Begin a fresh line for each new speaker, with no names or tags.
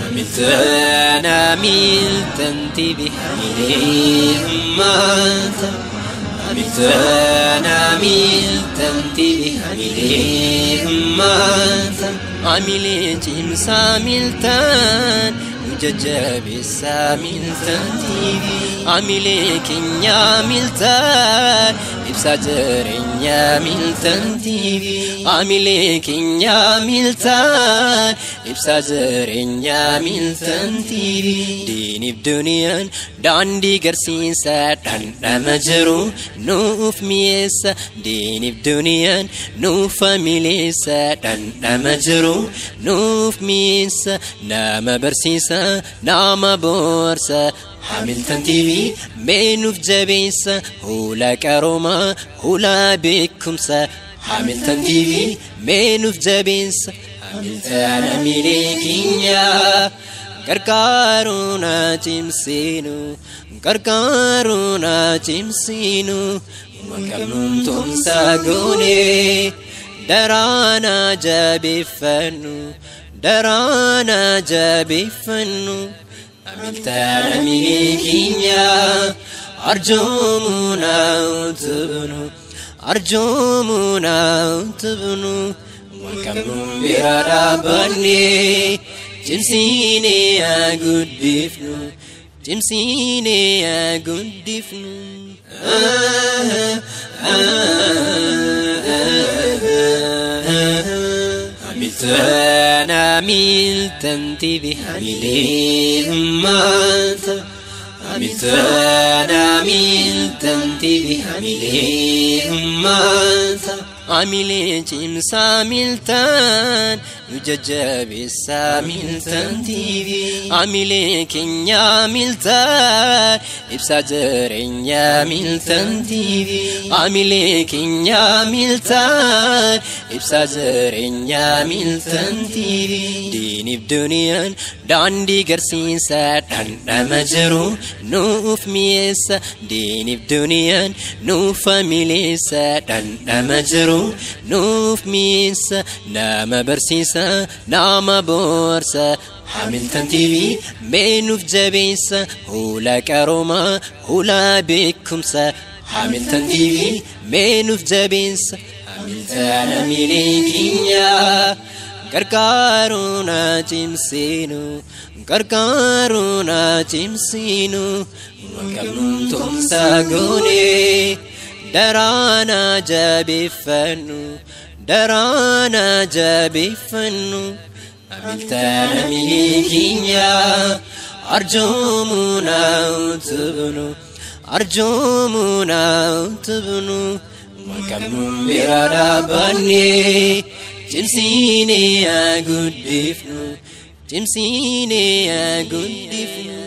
Hamilton Hamilton TV Hamilee ummata Hamilton Hamilton TV Hamilee ummata Hamilee cimsa Hamilton nu jajjabeessa Hamilton TV Hamilee keenya Hamilton ibsaa jireenya Hamilton TV Hamilee keenya Hamilton ibsaa jireenya Hamilton TV Diiniif duniyaan daandii garsiisa dhandhama jiru nuuf mi'eessa diiniif duniyaan nuuf hamileessa dhandhama jiru nuuf mi'eessa nama barsiisa nama boorsa Hamilton TV mee nuuf jabeessa hula qaroomaa hula beekumsa Hamilton TV mee nuuf jabeessa Hamilton hamilee keenya gargaaruun haa cimsinu gargaaruun haa cimsinu waan qabnuun tumsa goone daraan haa jabeeffannu daraan haa jabeeffannu Hamilton hamilee keenya arjoomuun haa utubnu arjoomuun haa utubnu waan qabnuun bira dhaabbanne cimsinee haa guddifnu cimsinee haa guddifnu. Hamilton Hamilton TV Hamilee ummata Hamilton Hamilton TV Hamilee ummata Hamilee cimsa Hamilton nu jajjabeessa Hamilton TV Hamilee keenya Hamilton ibsaa jireenya Hamilton TV Hamilee keenya Hamilton ibsaa jireenya Hamilton TV Diiniif duniyaan daandii garsiisa dhandhama jiru nuuf mi'eessa diiniif duniyaan nuuf hamileessa dhandhama jiru nuuf mi'eessa nama barsiisa nama boorsa Hamilton TV mee nuuf jabeessa hula qaroomaa hula beekumsa Hamilton TV mee nuuf jabeessa Hamilton hamilee keenya gargaaruun haa cimsinu gargaaruun haa cimsinu waan qabnuun tumsa goone daraan haa jabeeffannu daraan haa jabeeffannu Hamilton hamilee keenya arjoomuun haa utubnu arjoomuun haa utubnu waan qabnuun bira dhaabbanne cimsinee haa guddifnu cimsinee haa guddifnu.